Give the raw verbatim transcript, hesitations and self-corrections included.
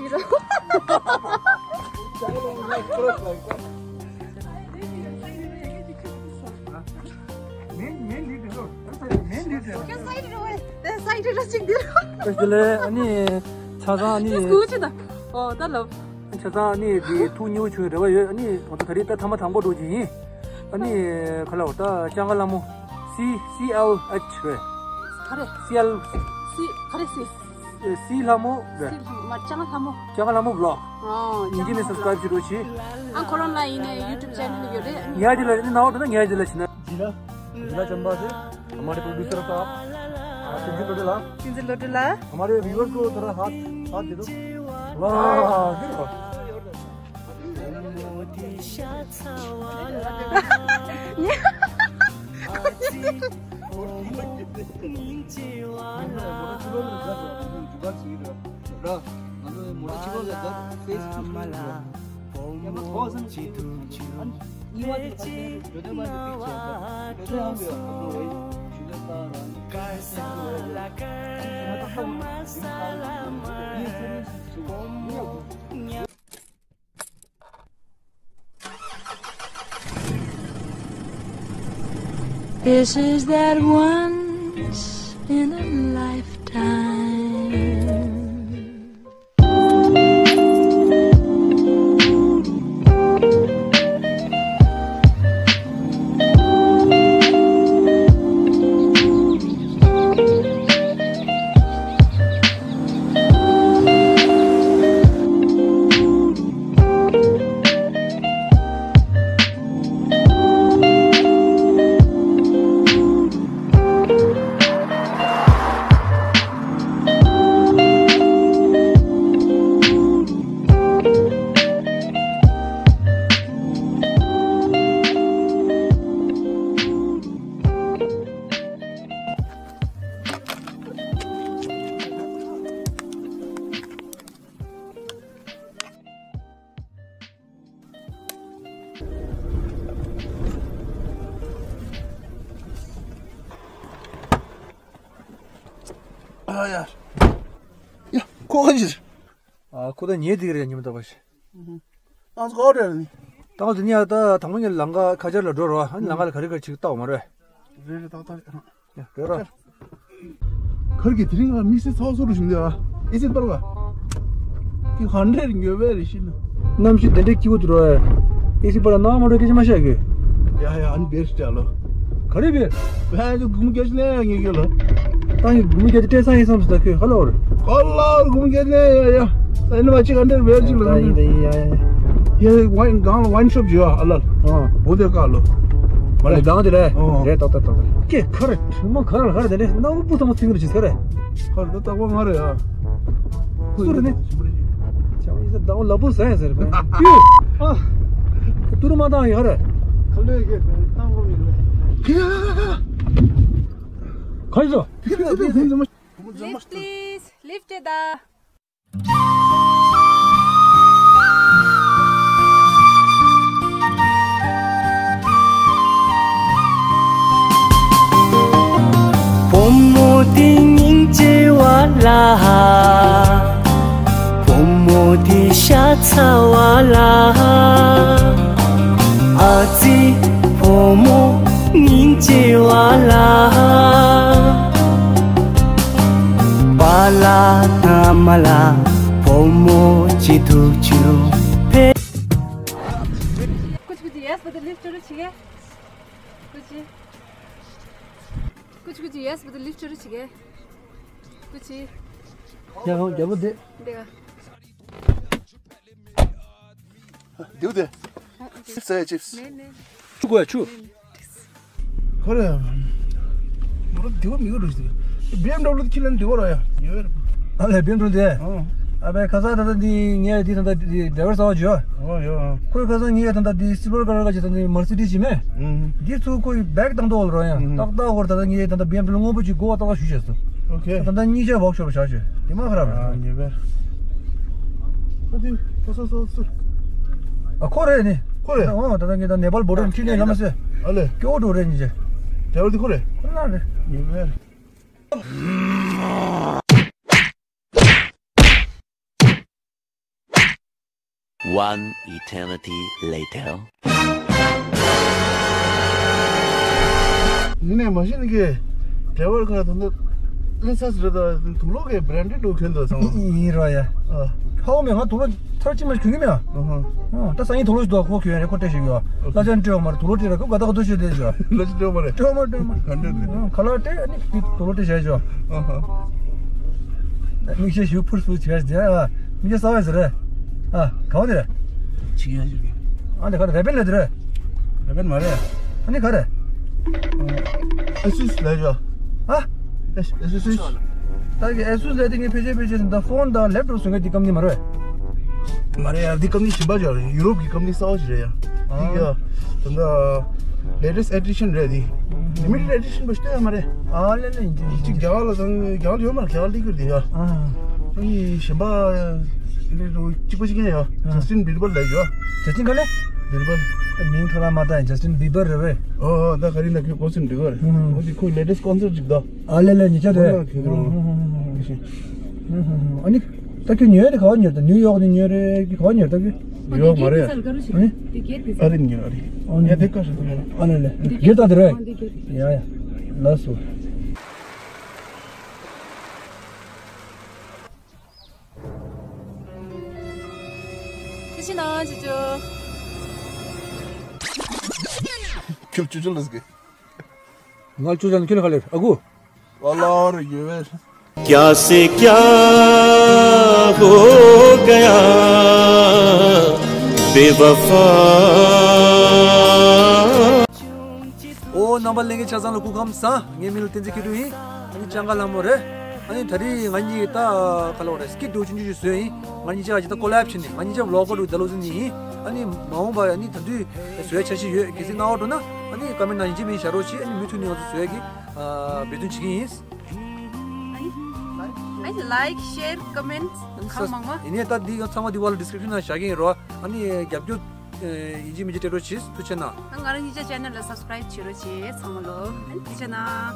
ཨ་ནི་ཆ་ཚང་ཨ་ནི་ཆ་ཚང་ཨ་ནི་དེ་ཐུགས་མཉེས་པོ་བྱུང་རེ་བ་ཡོད། ཨ་ནི་ང་ཚོ་ད་རེས་ད་ཐེངས་མ་དང་པོ་འགྲོ་རྒྱུ་ཡིན། ཨ་ནི་ག་ལ་བ་ད་ལྕང་ཁ་ལྷ་མོ། C C L H རེད། ག་རེ། C L། C ག་རེ། C C ལྷ་མོ་རེད། C ལྷ་མོ། མ་ལྕང་ཁ་ལྷ་མོ། ལྕང་ཁ་ལྷ་མོ་vlog། ཨོ། ཉིན་རྒྱུན་ནས་subscribe བྱེད་རོགས་གྱིས། ཨ་ཁོ་རང་ལ་ཡིན་ནའི་YouTube channel ཡོད་རེད། ཉལ་རྒྱུ་ལ་ནི་ནའོ་ད་ན་ཉལ་རྒྱུ་ལ་ཕྱིན་ན། जिला जिला चंबा से हमारे प्रोड्यूसर साहब, आ, सिंधी लोटेला। सिंधी लोटेला। हमारे व्यूअर को थोड़ा हाथ, हाथ दे दो। वाह, देखो। This is that once in a lifetime. ཨ་ཡ། ཡ། ཁོ་ག་ཅི། ཨ་ཁོ་ད་ཉལ་བསྡད་ཀྱི་རེད། ཉི་མ་རྟག་པར། ཏང་ཙུ་ག་རེ་རེད་ནི། ཏང་ཙུ་ཉལ་ད་དང་པོ་ཉལ་ལམ་ཁ་ཁ་ཆར་ལ་འགྲོ་རོགས། ཨ་ནི་ལམ་ཁ་ལ་ག་རེ་ག་རེ་ཅིག་ལྟ་བ་མ་རེད། རེད་རེད། ཏག་ཏག་རེད། ཡ་རེད་རོགས། ཁར་གི་དེ་རིང་ང་མི་སེར་ཚོགས་སུ་རུ་བཞིན་དེ་ཨ་ཨི་སི་པར་བ། ཀི་ཧན་ཌེ་རེད་ཉོ་བའི་རེ་ཤི་ན། གནམ་གཤིས་དེ་འདྲའི་སྐྱིད་པོ་འདུག་རོགས། ཨི་སི་པར་ནང་མ་འགྲོ་སྐད་ཆ་མ་བཤད་གི། ཡ་ཡ་ཨན་བེར་སི་ལོ། ག་རེ་བེར། བེར་དུ་གུམ་རྒྱ་ལེ་ཡ་ངེ་གི་ལོ། ཏང་གི་གུམ་རྒྱ་དེ་སྤྲད་ས་ཡིན་བསམ་སོང་ད་ཁོས་ཧ་ལོ་ར། ཨ་ལ་གུམ་རྒྱ་ལེ་ཡ་ཡ། ཨ་ནི་མ་ཅིག་ཨན་ཌེར་བེར་ཅིག་ལ། ཡ་ཡ་ཡ་ཡ། ཡ་ཝའིན་གང་ལ་ཝའིན་ཤོབ་ཅིག་ཡོད་ཨ་ལ། ཨ། འོ་དེ་ཀ་ལོ། མ་ལེ་གང་དེ་རེད། ཨོ། རེད་ཏོག་ཏོག་ཏོག་ཏོག་ཀེ་ཁར་ཁྲིག་མོ་ཁར་ལ་ཁར་དེ་ནས་སྣ་བུ་སྤུ་ཚང་མ་ཚིག་ངར་བྱེད་ས་རེད། ཁར་དེ་ཏག་པ་ང་རེད་ཨ། སུ་རེད་ནི། ཅང་ཡིན་ས་ཟླ་བ་ལ་བུ་ཟ་ཡ་ཟེར་བས། ཨ། ཏུ་རུ་མ་བཏང་ཡ་རེད། ཁ་ལོས་ཀྱི་བཏང་གོ་མི་རེད། ཁ་ཡི་ཟོ། Lift, please. Lift it up. བུ་མོ་དེ་སྙིང་རྗེ་བ་ལ། བུ་མོ་དེ་ཤ་ཚ་བ་ལ། ཨ་ཙི་བུ་མོ་སྙིང་རྗེ་བ་ལ། པཱ་ལགས་ཨ་མ་ལགས་བུ་མོ་ཅི་ཐུག་ཆུ་ཕེ། कुछ कुछ यस बदल लिफ्ट चलो ठीक है। कुछ कुछ कुछ यस बदल लिफ्ट चलो ठीक है। कुछ ཡ་ཧོ་རྒྱལ་པོ་དེ། འདི་ག་འདིའུ་དེ། ཅིབ་སི་ཨེ་ཅིབ་སི། ནེ་ནེ། ཆུ་གོ་ཡ་ཆུ། ཁོ་རེ། མོ་ར་དེའུ་མི་གོ་རུ་ཞིག་བི་ཨེམ་དབྱུ་དེ་ཁྱི་ལན་དེའུ་ར་ཡ་ཡོད་རེད། ཨ་ལེ་བི་ཨེམ་དབྱུ་དེ། ཨོ། ཨ་བའི་ཁ་ས་ད་ལྟ་འདི་ངས་འདི་ད་ལྟ་འདི་ཌ་རའི་ཝར་གསར་པ་བྱོས། ཨོ་ཡོ། ཁོའི་ཁ་ས་ངས་ད་ལྟ་འདི་སིལ་བར་ཀ་ལར་ག་ཅིག་ད་འདི་མར་སི་ཌི་ཞིག་མེད། ཨུམ། འདི་ཚུ་ཁོའི་བེག་བཏང་ཐོག་ལ་རོ་ཡ། ཨུམ། ཏག་ཏག་ཧོར་ད་ལྟ་ངས་ད་ལྟ་བི་ཨེམ་དབྱུ་སྔོན་པོ་ཅིག་གོ་བ་ཏག་ཏག་ཞུ་བྱས་སོང་། ཨོ་ཁེ། ད་ལྟ་གཉིས་ཆ་ཝོག་ཤོབ་བཞག་བྱས། དེ་མ་ཁ་ར་ར། ཨ་ཉེ་བེ། ཨ་དེ་ཁོ་སོ་སོ་སོ། ཨ་ཁོ་རེད་ནི། ཁོ་རེད། ཨོ་ད་ལྟ་ངས་ད་ནེ་པཱལ་བོ་ཌར་ཁྲིད་ནས་ལམ་སེ། ཨ་ལེ། ཀྱོ་འགྲོ་རེད་ཉིན་ཅེ། ཌ་རའི་ཝར་དེ་ཁོ་རེད། ཁོ་རང་རེད། ཉེ་བེ། One eternity later. ཡིན་ནའི་མ་གཞི་ནས་ཀྱི་ཌ་རའི་ཝར་ཁ་ད་ལྟ་ལེན་སས་རེད། ད་དུག་ལོག་གི་བྷི་རན་ཌེཌ་འདྲ་གྱོན་འདུག་ཚང་མ། ཡིན་རོ་ཡ། ཨ། ཧ་གོ་མེད། ང་དུག་ལོག་ཐར་ཅི་མ་གྱོན་གྱི་མེད། ཨ་ཧ། ཨ། ད་སང་ཉིན་དུག་ལོག་ཞིག་འདུག་ཁོ་གྱོན་རེད། ཁོ་སྤྲད་ཤིག་ཡོད། ལྷ་ཅན་སྤྲད་མ་རེད། དུག་ལོག་སྤྲད་ར་ཁོ་དགའ་ད་ག་དུ་ཤོད་དེ་ཤོད། ལྷ་ཅན་སྤྲད་མ་རེད། སྤྲད་མ་སྤྲད་མ། ག་འདྲ་རེད། ཁ་ལག་སྤྲད། ཨ་ནི་དུག་ལོག་སྤྲད་བྱས་ཤོག་ཨ་ཧ། མིག་ཤེལ་ཞིག་ཕུར་ཕུར་བྱས་བྱས། ཨ། མིག་ཤེལ་གསར་པ་ཟེར་རེད། ཨ། ག་བ་དེ་རེད། ཆིག་ཡང་ཞིག་ཨ་འདི་ག་རེ་རེ་བན་ལས་དེ་རེད། རེ་བན་མ་རེད། ཨ་ནི་ག་རེ། ཨེ་སུས་ལས་ཡོད། ཨ། ཨེ་སུས། ད་གི་ཨེ་སུས་ལས་དེ་ངས་ཕལ་ཆེར་ཕལ་ཆེར་ད་ཕོན་དང་ལེབ་ཊོབ་བཟོ་མཁན་དེ་ཀམ་ནི་མ་རེད། མ་རེད་ཡ། འདི་ཀམ་ནི་གཞན་པ་ཅིག་རེད། ཡུ་རོབ་ཀྱི་ཀམ་ནི་གསར་པ་ཞིག་རེད་ཡ། འདི་ཡ་ད་ལྟ་ལེ་ཊེ་སི་ཊི་ཨེ་ཌི་ཤན་རེད། འདི་ལི་མི་ཊེཌ་ཨེ་ཌི་ཤན་པ་ཞིག་ལྟོས་ཡ་མ་རེད། ཨ་ལེ་ལེ། ཡིན་གཅིག་རྒྱ་གར་ལ་དང་རྒྱ་གར་ལ་ཡོད་མ་རེད། རྒྱ་གར་ལ་སླེབས་ཀྱི་རེད་ཡ། ཨ་ནི་གཞན་པ་ལས་རོ་གཅིག་པ་གཅིག་རྐྱང་ཡ། ཇ་སི་ཊིན་བྷི་བར་ལས་ཡོད། ཇ་སི་ཊིན་ག་ལེ། བྷི་བར། མིང་ཐོ་ར་མ་ད་ཇ་སི་ཊིན་བྷི་བར་རེད་བས། ཨོ་ཨོ། ད་ག་རེ་ན་ཁོས་ཇ་སི་ཊིན་བྷི་བར། ཨོ་དེ་ཁོའི་ལེ་ཊེ་སི་ཊི་ཀོན་སར་ཊི་ཅིག་ད། ཨ་ལེ་ལེ། ཉེ་ཆར་དེ། ཁོ་ལ་ཁྱོད་ཚོ། ཨ་ནི་ད་ཁྱོད་ཉོས་དེ་ག་བ་ཉོས། ད་ནིའུ་ཡོག་ནས་ཉོས་རེད། ག་བ་ཉོས་ད་ཁྱོད། ཡོག་མ་རེད། ཨ་ནི། ཨ་རི་ཉོས་ཨ་རི། ཨ་ནི་ལེ། སྒེར་ད་དེ་རེད། ཡ་ཡ། ལགས་སོ། ཁྱེད་ཕྱི་ནང་ཅི་ཅོ། ཁྱོད་ཅི་ཅོ་ལ་ཟེར་གི། ང་ཅོ་ཅན་ཁྱོད་ལ་ཁ་ལེར་ཨ་ཁུ། ཨ་ལ་རེ་ཡོད་བས། کیا سے کیا ہو گیا بے وفا۔ ཨོ་རྣམ་པ་ལྷན་རྒྱས་ཆ་ཚང་ལ་སྐུ་ཁམས་བཟང་། ངའི་མིང་ལ་བསྟན་འཛིན་མཁས་གྲུབ་ཡིན། ཨ་ནི་ལྕང་ག་ལྷ་མོ་རེད། ཨ་ནི་ད་རེས་ང་གཉིས་ད་ག་ལ་བ་རེད། སི་ཀིཊ་འདྲ་བོ་ཆུང་ཆུང་ཞིག་བཟོས་ཡིན། ང་གཉིས་ཆ་གཅིག་ད་ཀོ་ལེབ་བྱས་ནས་ང་གཉིས་ཆ་བི་ལོག་ག་འགྲོ་ད་ལོ་ཟིན་ཡིན། ཨ་ནི་མ་འོངས་པ་ཨ་ནི་ད་དུང་བཟོ་ཡ་འཆར་གཞི་ཡོད། གལ་སྲིད་གནང་བ་འགྲོ་ན་ཨ་ནི་ཀོ་མེན་ཊི་ནང་ཡིན་གཅིག་མིན་གཅིག་བཞག་རོགས་བྱེད། ཨ་ནི་མུ་མཐུད་ནས་ང་ཚོ་བཟོ་ཡ་གི་ཨ་འབད་བརྩོན་བྱེད་ཀྱི་ཡིན། ཨ་ནི། ཨ་ནི་ལའིཀ་ཤེར་ཀོ་མེན་ཊི་གང་མང་མང་། ཡིན་ནའི་ད་འདི་ཚང་མ་འདི་བ་ལ་ཌི་སི་ཀི་རིབ་ཤན་ནང་བཞག་གི་ཡིན་རོ། ཨ་ནི་རྒྱབ་སྐྱོར་ཡིན་གཅིག་མིན་གཅིག་སྤྲད་རོགས་བྱེད། ཐུགས་རྗེ་གནང་། ང་རང་གཉིས་ཆ་ཅེ་ནལ་ལ་སབ་སི་ཀ་རའིབ་བྱེད་རོགས་བྱེད། ཚང་མ་ལོ་ཨ་ནི་ཐུགས་རྗེ་གནང་།